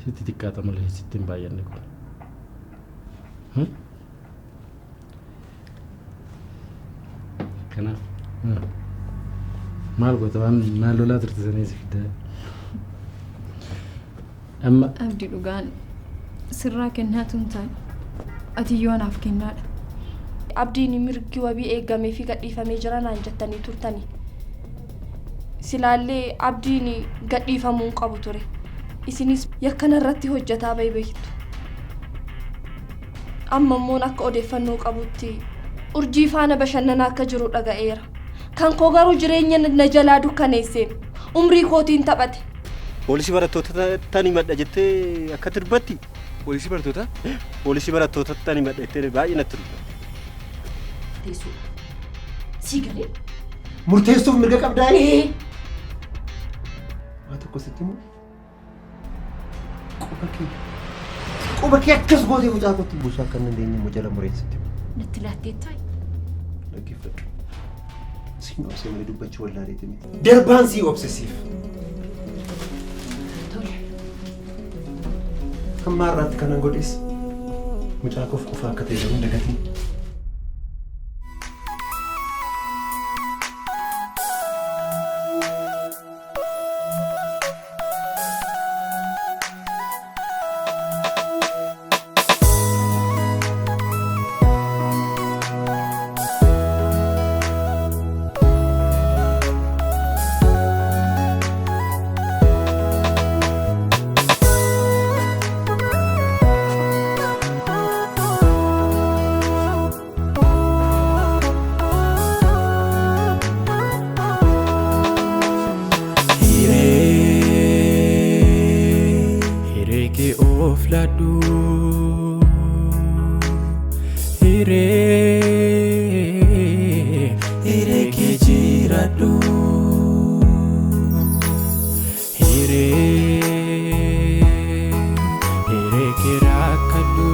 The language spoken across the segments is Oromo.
Sitti xiqqaata malee sitti hin baay'anne kun. Kanaaf maal goota waan naan lolaa turte sanii si fidee. Amma Abdi dhugaan sirraa kennaatu hin taane ati iyyuu anaaf kennaadha. Abdiin mirgi wabii eegamee fi gadhiifamee jira naan jettanii turtani. Silaallee abdiin gadhiifamuu hin qabu ture. Isinis yakka narratti hojjetaa bahe beektu. Amma immoo akka odeeffannoo qabutti urjii faana bashannanaa akka jiru dhaga'eera. Kan koo garuu jireenya na jalaa dukkaneesse umrii kootiin taphate. Poolisii barattoota tani madha jettee akkatti dubbatti? Poolisii barattoota? Poolisii barattoota tani madha jettee baay'ee natti dubbatti. Teessoo. Sii galee? Murteessuuf mirga qabdaa? Waa tokko sitti himu. Quba kee quba kee akkas gootee mucaa kootti buusuu akka hin dandeenye immoo jala mureessitti. Natti laatteettaa? Dhaggeeffadhu. Siin obsee malee dubbachuu wallaaleeti miti. Darbaan sii obse siif. Tole. Hamma har'aatti kanan godhes mucaa koof qofa akka ta'e garuu hin dagatin. Hiree hiree kee of laadhu hiree hiree kee jiraadhu hiree hiree kee rakkadhu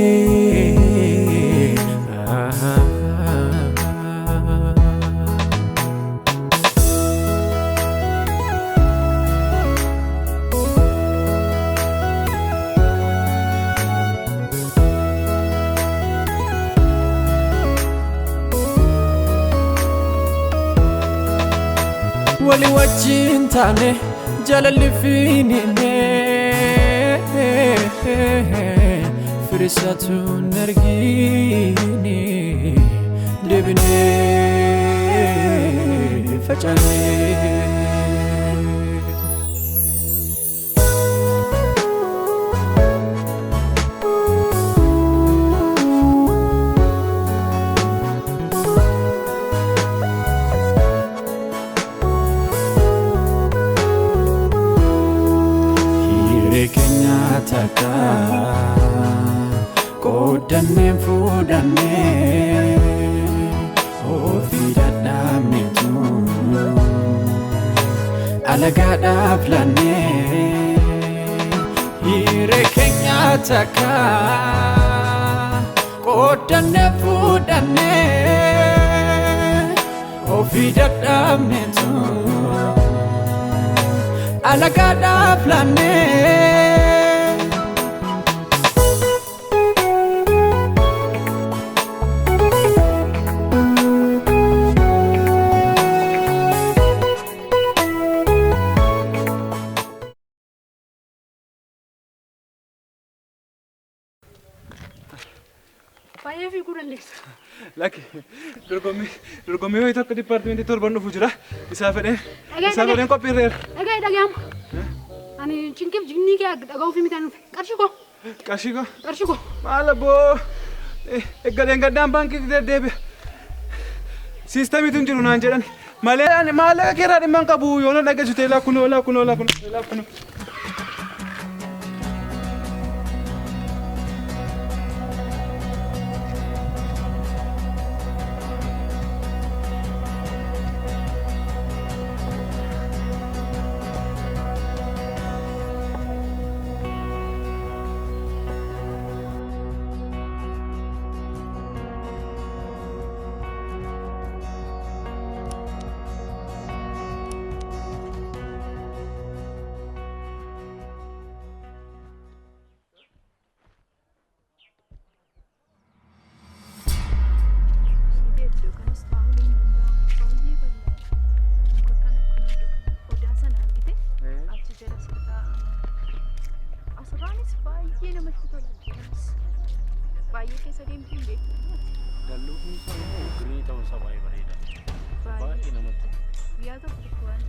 hiree ah. Wali wajjin taane jaalalli fiinine firisatu hin argine deebinee facaane. Hiree keenya takka qooddannee fuudhannee ofii dadhabneetu alagaadhaaf laannee. Hiree keenya takka qooddannee fuudhannee ofii dadhabneetu alagaadhaaf laannee. Baay'ee fiiguu dandeessa. Lakki dorgommii dorgommii wayii tokko dipaartimentii torban dhufu jira. Isaa fedheen Dhaga'i isaa dhaga'i. fedheen qophiirreera. Dhaga'i dhaga'ama. Ani cinqiif jignii kee dhaga'uuf miti ani dhufe. Qarshii koo. Qarshii koo. Qarshii koo. Maal abboo eeggaleen gaddaan baankiitti deddeebi'a. Siistamiitu hin jiru naan jedhan. Malee ani maallaqa keerraa dhimma hin qabu yoo na dhageessu ta'e laa kunoo laa kunoo laa kunoo laa kunoo. Isaanis baay'ee namatti tola. Baay'ee keessa deemtee hin beektu. Dalluun isaa immoo girii ta'uun isaa baay'ee bareeda. Baay'ee namatti tola. Guyyaa tokko tokko waan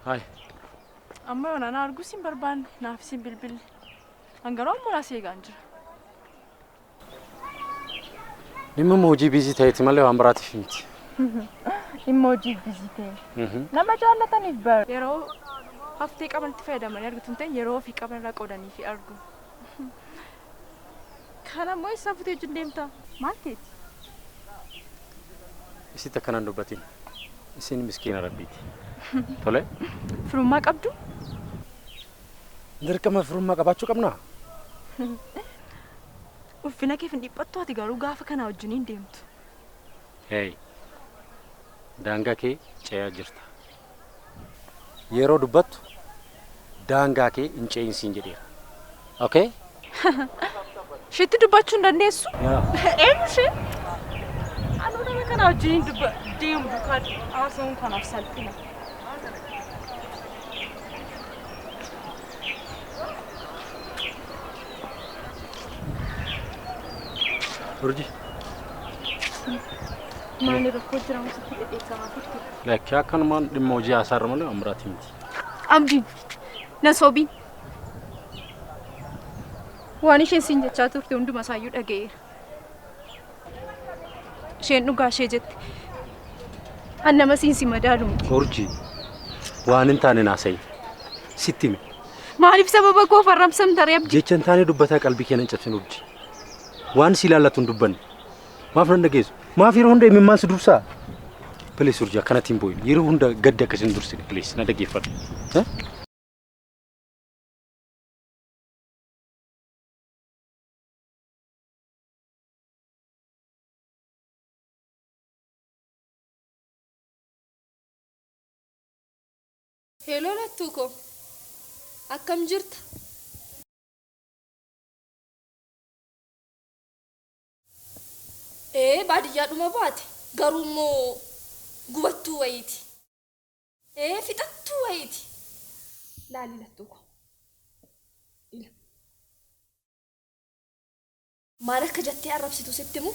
Hayi. Amma yoona na arguus hin barbaanne naafis hin bilbille. An garuu amma naas eegaan jira. Dhimma hojii biizii ta'eeti malee waan biraatiif miti. Dhimma hojii biizii ta'e. Nama jaallataniif bara. Yeroo haftee qabanitti fayyadamanii argatu hin ta'in yeroo ofii qaban irraa qoodanii fi argu. Kana immoo eessa futee wajjin deemta? Maal keeti? Isitti akkanaan dubbatin. Isin miskiina rabbiiti. Tole? Firummaa qabdu? Dirqama firummaa qabaachuu qabnaa? Ulfina keef hin dhiphattu ati garuu gaafa kanaa wajjin hin deemtu. Hey. Daangaa kee ce'aa jirta. Yeroo dubbattu daangaa kee hin ce'in siin jedheera. Okay? Isheetti dubbachuu hin dandeessu? Yaa. Eenyu isheen? Anuu nama kana wajjin hin dubba deemu duukaa haasa'uun kanaaf salphina. Urji. Maali rakkoo jira sitti dhedheessamaa turte? Lakkii akkanumaan dhimma hojii haasaarra malee waan biraati miti. Abdiin na sobiin. Waan isheen siin jechaa turte hunduma isaayyuu dhaga'eera. Isheen dhugaa ishee jette. An nama siin si madaalu miti. Urji waan hin taane naasa'i. Sitti hime. Maaliif sababa koof arrabsamta ree Abdii? Jecha hin taane dubbataa qalbii kee nan cabsin Urji. Waan si ilaallatu hin dubbanne. Maaf nan dhageessu? Maaf yeroo hunda imimmaan si dursaa? Please Urji akkanatti hin boo'in. Yeroo hunda gaddi akkasiin dursine please na dhaggeeffadhu. Eh? Heloo lattuu koo akkam jirta? Ee baadiyyaadhuma baate garuu immoo gubattuu wayiiti. Ee fixattuu wayiiti. Laali lattuu koo. Ila. Maal akka jettee arrabsitu sitti himu?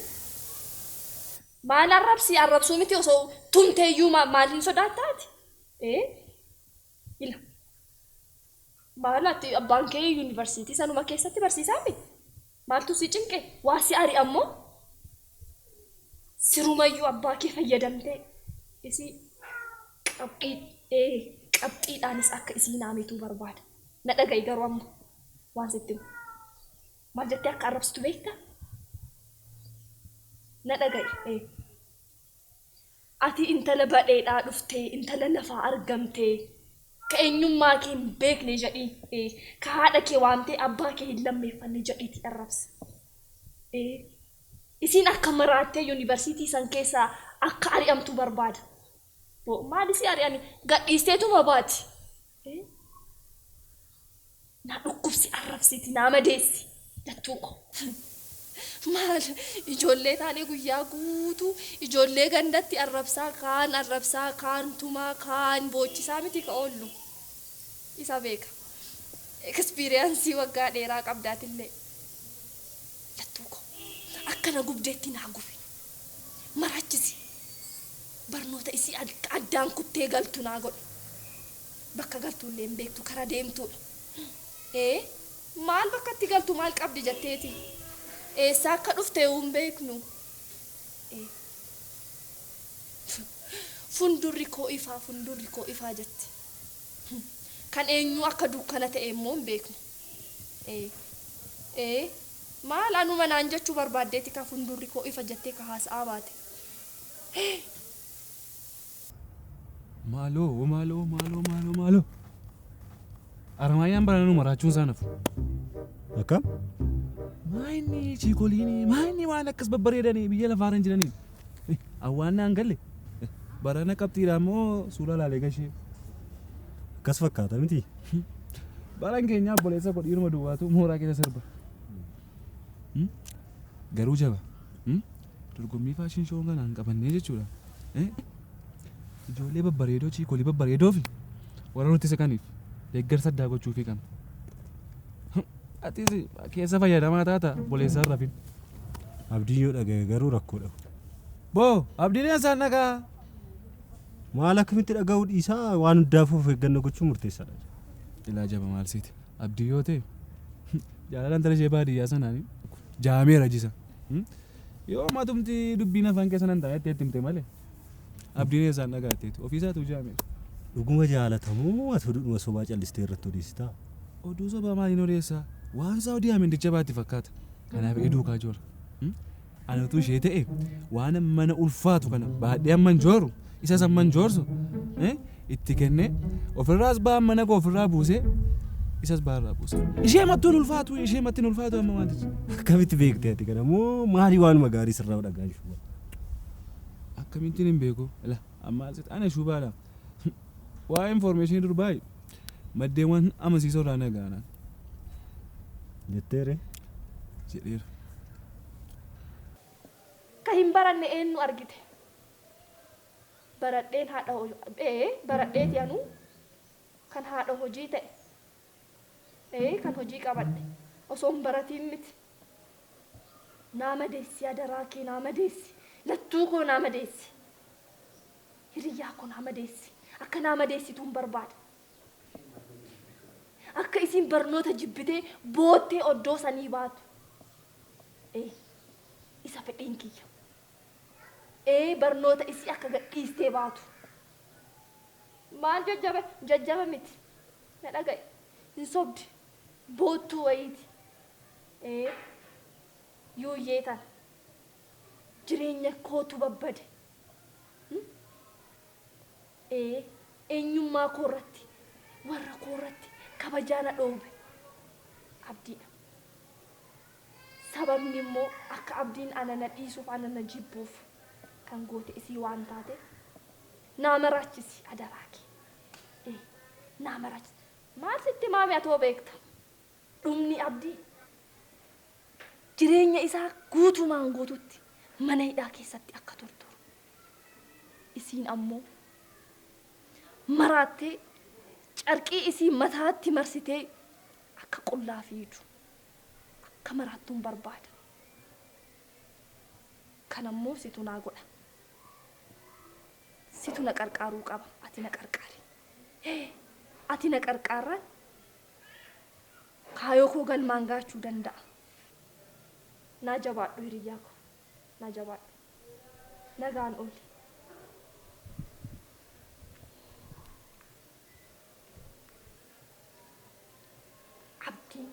Maal arrabsi arrabsuu miti osoo tumteeyyuu maal hin sodaattaati? Ee ila. Maal ati abbaan kee yuunivarsiitii sanuma keessatti barsiisaa miti? Maaltu si cinqe? Waa si ari ammoo? Sirumayyuu abbaa kee fayyadamtee isii qabxii ee qabxiidhaanis akka isii naamituu barbaada. Na dhaga'i garuu amma waan sitti himu. Maal jettee akka arrabsitu beektaa? Na dhaga'i ee. Ati intala badheedhaa dhuftee intala lafaa argamtee ka eenyummaa kee hin beekne jedhii ee ka haadha kee waamtee abbaa kee hin lammeeffanne jedhiitii arrabsi. Ee isiin akka maraattee yuunivarsiitii san keessaa akka ari'amtu barbaada. Maal isii ari'ani gadhiisteetuma baati. Ee na dhukkubsi arrabsiiti naa madeessi lattuu ko. Maal ijoollee taanee guyyaa guutuu ijoollee gandatti arrabsaa kaan arrabsaa kaan tumaa kaan boochisaa miti ka oollu. Isa beeka. Ekspiriyaansii waggaa dheeraa qabdaatillee. Lattuu ko akkana gubdeetti naa gubi. Maraachisi. Barnoota isii addaan kuttee galtu naa godhe. Bakka galtuullee hin beektu karaa deemtuudha. Ee maal bakka itti galtu maal qabdi jetteeti? Eessaa akka dhufte hin beeknu. Ee fundurri koo ifaa fundurri koo ifaa jetti. Kan eenyu akka dukkana ta'e immoo hin beeknu. Ee ee maal anuma naan jechuu barbaaddeeti ka fundurri koo ifa jettee ka haasa'aa baate. Maaloo maaloo maaloo maaloo maaloo. Armaayyaan baranuu maraachuun isaa nafu. Akkam? Maayinni chiikoliini maayinni waan akkas babbareedanii biyya lafaarra hin jiranii. Awwaannaan galle barana qabxiidha immoo suura laalee gashee. Akkas fakkaata miti? Baran keenya obboleessa koo dhiiruma duwwaatu mooraa keessa sirba. Garuu jaba. Dorgommii fashion show kanaan qabannee jechuudha. Ijoollee babbareedoo chiikolii babbareedoo fi warra nutti siqaniif deeggarsa addaa gochuufii qabna. Atis keessa fayyadamaa taata obboleessaa hin rafin. Abdiin yoo dhagaye garuu rakkoodha. Boo abdiin eessaan dhagaa? Maal akkamitti dhaga'uu dhiisaa waan hundaafuu of eeggannoo gochuun murteessaadha. Ilaa jaba maal siiti? Abdii yoo ta'e jaalala intala ishee baadiyyaa sanaan jaameera jisa. Yoo matumti dubbiin afaan keessa nan taa'e itti himte malee abdiin eessaan dhagaatteetu ofiisaatu jaameera. Dhuguma jaalatamuu ati oduudhuma sobaa callistee irratti odeessitaa? Oduu sobaa maaliin odeessaa? Waan isaa odii amindicha baatti fakkaata. Kanaaf duukaa joora. Ani utuu ishee ta'e waan mana ulfaatu kana baadhee amman jooru isas amman joorsu itti kennee ofirraas ba'an mana koo ofirraa buusee isas ba'arraa buuse. Ishee mattuun ulfaatu ishee mattiin ulfaatu amma wantichi. Akkamitti beekte ati kana moo maali waanuma gaarii sirraa dhagaa shuuba? Akkamittiin hin beeku? Ila amma asitti ana shuubaadha. Waa'ee information dur baay'ee maddeewwan amansiisoo irraa nagaanaan. Jetteere? Jedheera. Ka hin baranne eenyu argite? Baradheen haadha hojii baradheeti anuu kan haadha hojii ta'e kan hojii qabadhe osoo hin baratiin miti. Naa madeessi adaraa kee naa madeessi lattuu koo naa madeessi hiriyyaa koo naa madeessi akka naa madeessitu hin barbaada. Akka isin barnoota jibbitee boottee oddoo sanii baatu. Isa fedhiin kiyya. Barnoota isii akka gadhiistee baatu. Maal jajjaba jajjaba miti. Na dhaga'i. Hin sobdi. Boottuu wayiiti. Yuuyyee tan. Jireenya kootu babbade. Eenyummaa koo irratti warra koo irratti kabajaa na dhoobe. Abdiidha. Sababni immoo akka abdiin ana na dhiisuuf ana na jibbuuf kan goote isii waan taate naa maraachisi adaraa kee. Naa maraachisi. Maal sitti maami atoo beekta? Dhumni abdii jireenya isaa guutumaan guututti mana hidhaa keessatti akka tortoru. Isiin ammoo maraattee carqii isii mataatti marsitee akka qullaa fiidu. Akka maraattuun barbaada. Kanammoo situ naa godha. Situ na qarqaaruu qaba. Ati na qarqaari. Ati na qarqaarraan kaayoo koo galmaan gaachuu danda'a. Naa jabaadhu hiriyyaa koo. Naa jabaadhu. Nagaan ooli. Abdiin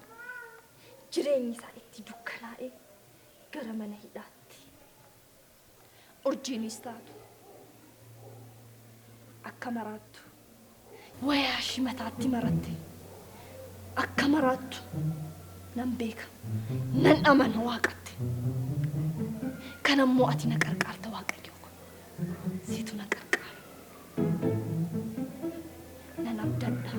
jireenyi isaa itti dukkanaa'ee gara mana hidhaatti. Urjiinis taatu akka maraattu wayaa ishii mataatti maratte akka maraattu nan beeka nan amana waaqatti. Kanammoo ati na qarqaarta waaqayyo ko. Siitu na qarqaara. Nan abdadha.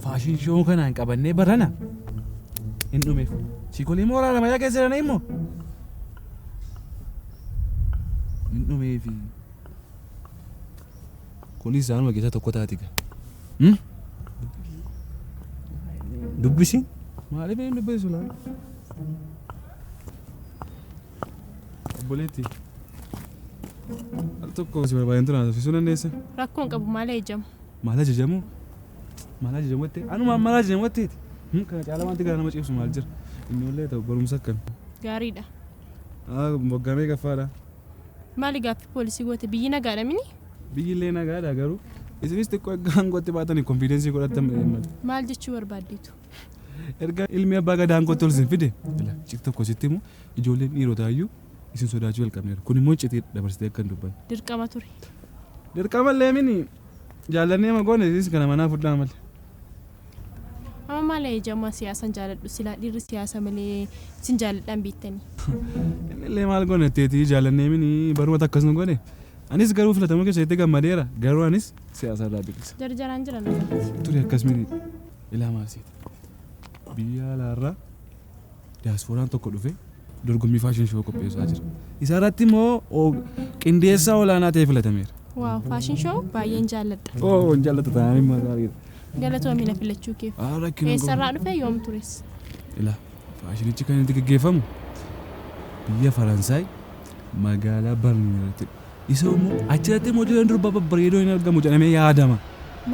Faashin shoo kanaan qabannee barana hin dhumeef. Chiikolii mooraa lamayyaa keessa jiran immoo hin dhumeefi. Kunis isaanuma keessaa tokko taati gaa. Dubbisi? Maaliif hin dubbisu laa? Obboleetti. Al tokko si barbaadeen ture haasofsiisuu dandeessa? Rakkoon qabu maal eejjamu? Maal ajajamu? Maal ajajamu jettee? Anumaan maal ajajamu jetteeti? Kana caalaa wanti garaa nama ciibsu maal jira? Inni illee ta'u barumsa akkami? Gaariidha. Waggaa meeqaffaadha? Maali gaaffii poolisii goote biyyi nagaadha mini? Biyyi illee nagaadha garuu isinis xiqqoo erga aangootti baatanii konfiidensii godhattan malee. Maal jechuu barbaaddeetu? Erga ilmi abbaa gadaa aangootti ol isin fide citi tokko sitti himu ijoolleen dhiirotaa iyyuu isin sodaachuu jalqabneera. Kun immoo citii dabarsitee akka hin dubbanne. Dirqama ture. Dirqama illee mini jaallannee ma goone isinis kana manaa fudhaa malee. Amma maal eejjamaa siyaasan jaaladhu silaa dhiirri siyaasa malee isin jaalladhaan beektanii. Inni illee maal goone teetii jaallannee mini barumata akkas nu goone. Anis garuu filatamuu keessatti gammadeera garuu anis siyaasa irraa bilisa. Jarjaraan jira nagaatti. Ture akkas mini ilaa maal seeta. Biyya alaarraa diyaaspooraan tokko dhufe dorgommii fashion show qopheessaa jira. Isa irratti immoo qindeessaa olaanaa ta'ee filatameera. Wow, fashion show baay'een jaalladha. Oo, hin jaallatu taanaan hin mataa argita. Galatoomii na filachuu keef. Ah, rakkina hin qabu. Eessarraa dhufe yoom tures? Ilaa, faashinichi kan itti gaggeeffamu biyya Faransaay magaalaa Barliin irratti. Isa immoo achirratti immoo ijoolleen durbaa babbareedoo hin argamu jedhamee yaadama.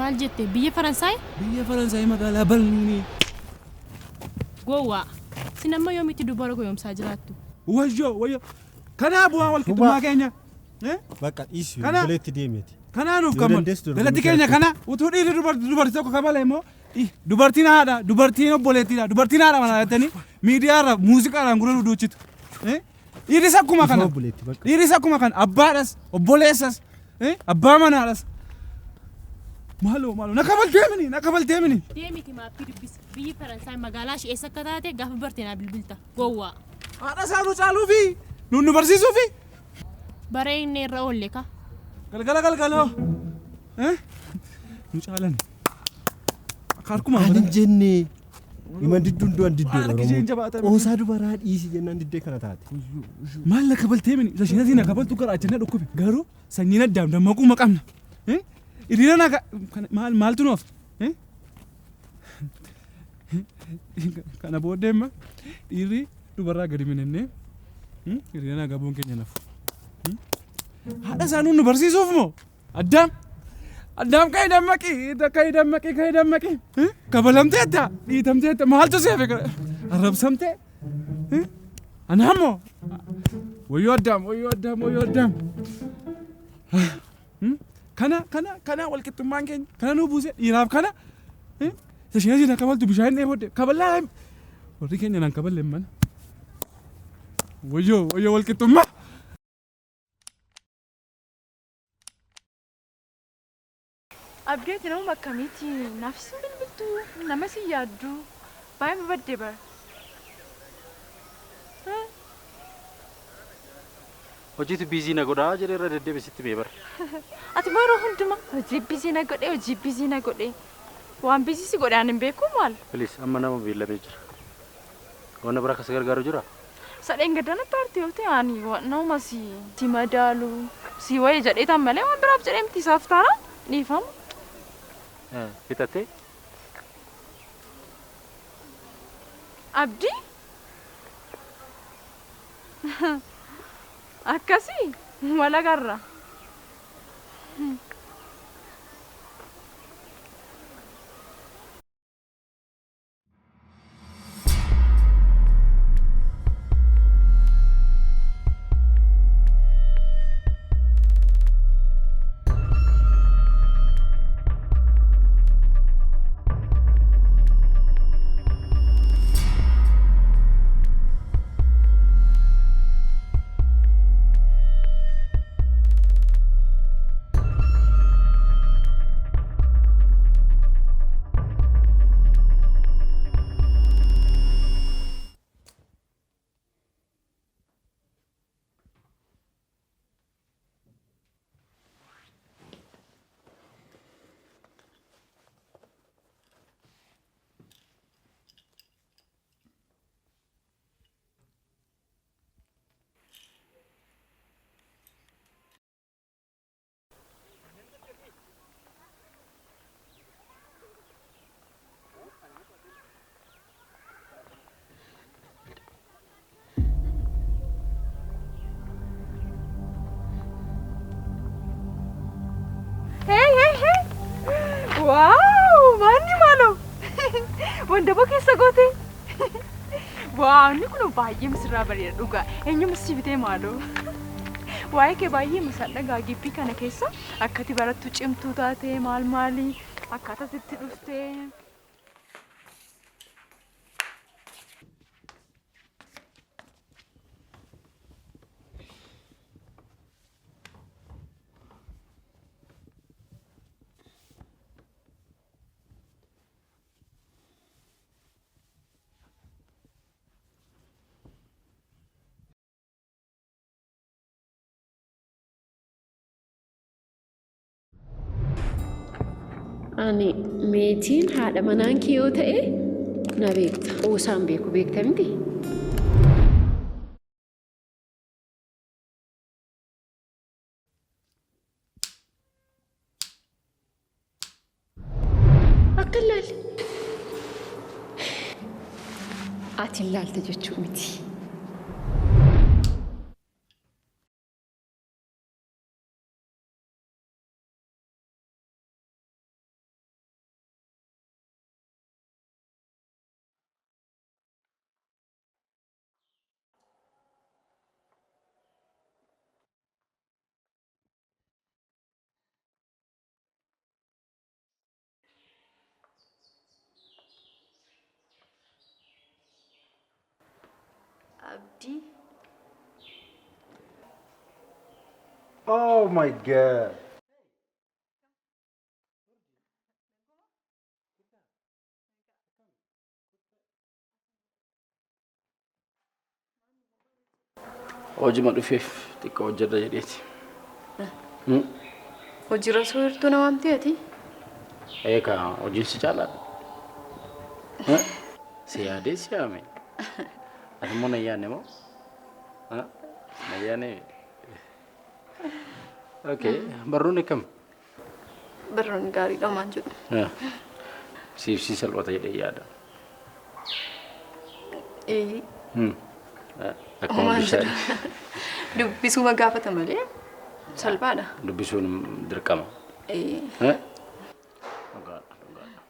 Maal jette biyya Faransaay? Biyya Faransaay magaalaa Barliinii. Gowwaa. Sin amma yoomitti dubara goyoomsaa jiraattu? Wayyoo wayyoo. Kanaa bu'aa wal qixxummaa keenya. Bakka dhiisi Kana- obboleetti deemeti. Kanaa nuuf Yoo kan dandeessu dorgommii galatti keenya kana. kana utuu dhiirri dubartii tokko kabale immoo dubartiin haadha dubartiin obboleettiidha dubartiin haadha manaa jettanii miidiyaarra muuziqaadhaan gurra duduuchitu. Dhiirris akkuma kana dhiirris akkuma kana abbaadhas obboleessas abbaa manaadhas. Maaloo maaloo na kabaltee mini na kabaltee mini. Deemiti maappii dubbisi. Biyyi Faransaay magaalaa ishee eessa akka taate gaafa barte naa bilbilta. Gowwaa. Haadha isaa nu caaluufi nuun nu barsiisuufi. Bara inni irra oolle ka. Galgala galgaloo. Nu caalan. Akka harkuma. Ani hin jenne. Himan didduun du'an diddee Harki isheen jabaata. Qoosaa dubaraa dhiisi jennaan diddee kana taate. Maal na kabaltee mini isa isheen asii na kabaltu garaacha na dhukkube garuu sanyiin addaam dammaquu maqamna. Hiriira na maal maaltu nuuf? Kana booddee immoo dhiirri dubarraa gadi minennee hiriira na gabuun keenya nafu. Haadha isaa nuun nu barsiisuuf moo? Addaam! Addaam ka'i dammaqi! Ka'i dammaqi! Ka'i dammaqi! Kabalamteetta! Dhiitamteetta! Maaltu si hafe? Arrabsamtee? Anaa moo? Wayyoo Addaam! Wayyoo Addaam! Wayyoo Addaam! Kana kana kana walqixxummaan keenya kana nuu buuse dhiiraaf kana isheen asiin akka kabaltu bishaan dheebodde kaballaa warri keenya naan kaballe mana. Wayyoo wayyoo walqixxummaa! Abdii ati namuma akkamiiti? Naafis hin bilbiltu, namas hin yaaddu. Baay'ee badde bara. Hojiitu biizii na godhaa jedhee irra deddeebi'e sitti himee bara. Ati immoo yeroo hundumaa hojii biizii na godhe, hojii biizii na godhe. Waan biizii si godhe ani hin beeku maal? Please amma nama beellamee jira. Waan biraa akka si gargaaru jiraa? Isa dheengadda natti aarte yoo ta'e ani nama si si madaalu si wayii jedhee tan malee waan biraaf jedhee miti isaaf taana dhiifama. Fixattee? Abdii? Akkasii wal agarra. Hey, hey, hey! Wow! Maanni maaloo? Wandaboo keessa goote? Wow! Inni kun baay'ee misirraa bareeda dhugaa. Eenyuma si bitee maaloo? Waa'ee kee baay'ee masaan dhagaa gibbii kana keessa akkati barattu cimtuu taate maal maali akkaataa itti dhuftee. Ani meetiin haadha manaan kee yoo ta'e Na beekta. Qoosaan beeku beekta miti? Akka hin laalle. Ati hin laalte jechuu miti. Abdii. Oh my God. Hojima dhufeef xiqqoo hojjedha jedheeti. Hojiirra osoo jirtuu na waamtee ati? Eegaa hojiin si caalaadha. Si yaadee si yaame. Ati immoo na yaadne moo? Na yaadne. Okay, barnoonni akkam? Barnoonni gaariidha homaan jedhu. Siif si salphata jedhee yaada. Ee. Akkuma Homaan bishaan. jedhu. Dubbisuma gaafata malee salphaadha. Dubbisuun dirqama. Ee. Dhugaadha, dhugaadha.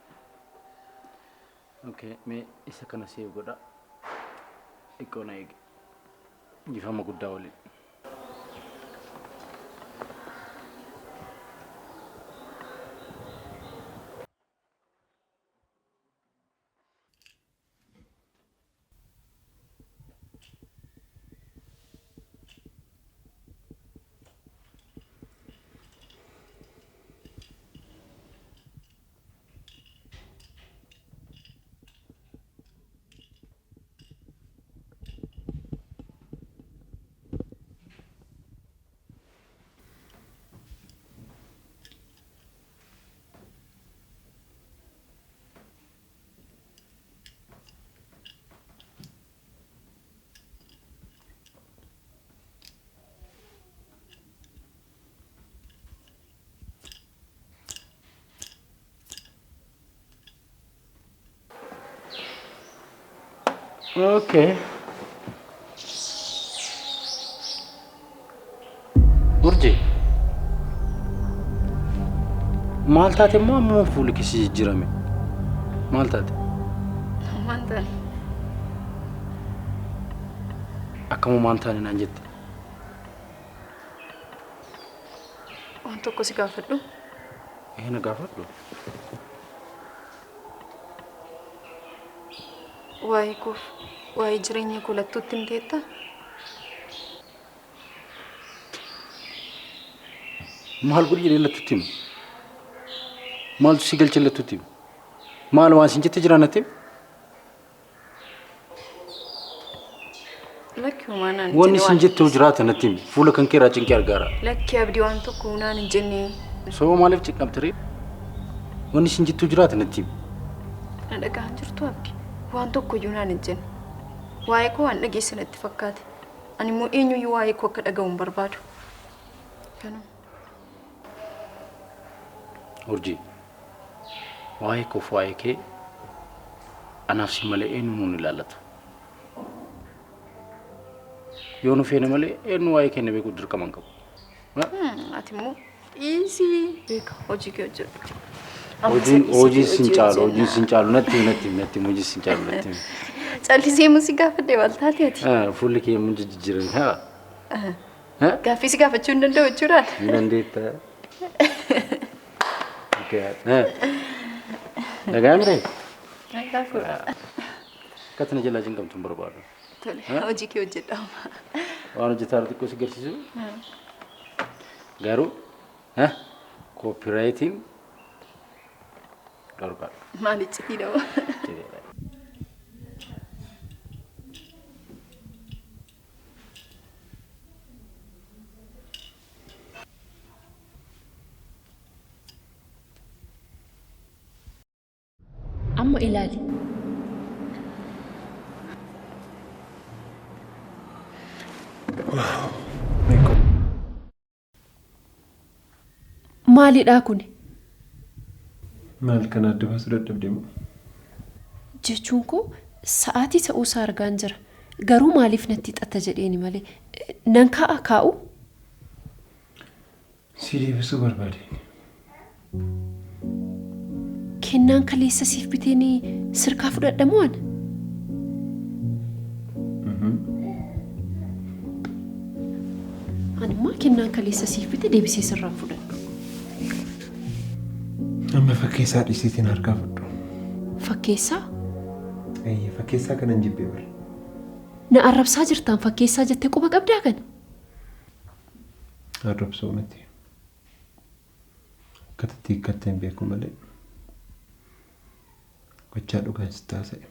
Okay, mee isa kana siif godha. Xiqqoo na eegi. Jifama guddaa waliin. Okay. Urji. Maal taate immoo ammuma fuulli kee si jijjiirame? Maal taate? Maal taane? Akkama maal taane naan jette? Waan tokko si gaafadhu. Ee na gaafadhu. Waa'ee koof waa'ee jireenya koo lattuutti himteettaa? Maal godhi jedhee lattuutti hima? Maaltu si galche lattuutti hima? Maal waan sin jette jiraa natti himi? Lakki homaa naan hin Wanni jenne sin waan jette hoo jiraata natti himi. Fuula kan kee irraa cinqii argaara. Lakki Abdii waan tokko naan hin jenne. Sababa maaliif cinqamte ree? Wanni sin jettu jiraata natti himi. Na dhaga'aa jirtu Abdii. Waan tokko iyyuu naan hin jenne. Waa'ee koo waan dhageesse natti fakkaate. Ani immoo eenyuyyuu waa'ee koo akka dhaga'u hin barbaadu. Kanuma. Urjii. Waa'ee koof waa'ee kee anaaf si malee eenyu nuun ilaallatu. Yoo nu feene malee eenyu waa'ee keenya beekuu dirqama hin qabu. Ati immoo dhiisii beeka hojii kee hojjedhu. Amma Hojiin isa dhiisii hojiin sin hojii caalu hojiin hojjenna. sin caalu natti himi natti himi natti himi hojiin sin caalu natti himi. Callisee immoo si gaafadhe maal taate ati? Ah, Fuulli kee immoo jijjiirame haa. Gaaffii si gaafachuu hin danda'u jechuudhaan. Ni dandeetta. Nagaa mire? Nagaa fuudha. Akkatti na jalaa cinqamtu hin barbaadu. Tole, hojii kee hojjedha amma. Waan hojjetaa jiru xiqqoo si garsiisu. Garuu koopiraayitiin dhorkaadha. Maal iccitii dha? Amma ilaali. Maalidhaa kuni? Maal kana adda baasuu dadhabde moo? Jechuun koo sa'aatii ta'uusaa argaan jira. Garuu maaliif natti hixatta jedheeni malee. Nan kaa'a kaa'u? Si deebisuu barbaadeen. Kennaan kaleessa siif biteen sirkaa fudhadha moo ana? Animmaa kennaan kaleessa siif bite deebisee sirraan fudhadhu. Amma fakkeessaa dhiisiitiin harkaa fudhu. Fakkeessaa? Eeyyee fakkeessaa kanan jibbee bara. Na arrabsaa jirtaan fakkeessaa jettee quba qabdaa kana? Arrabsoo miti. Akkatatti hiikkattee hin beeku malee. Gochaa dhugaan si taasise.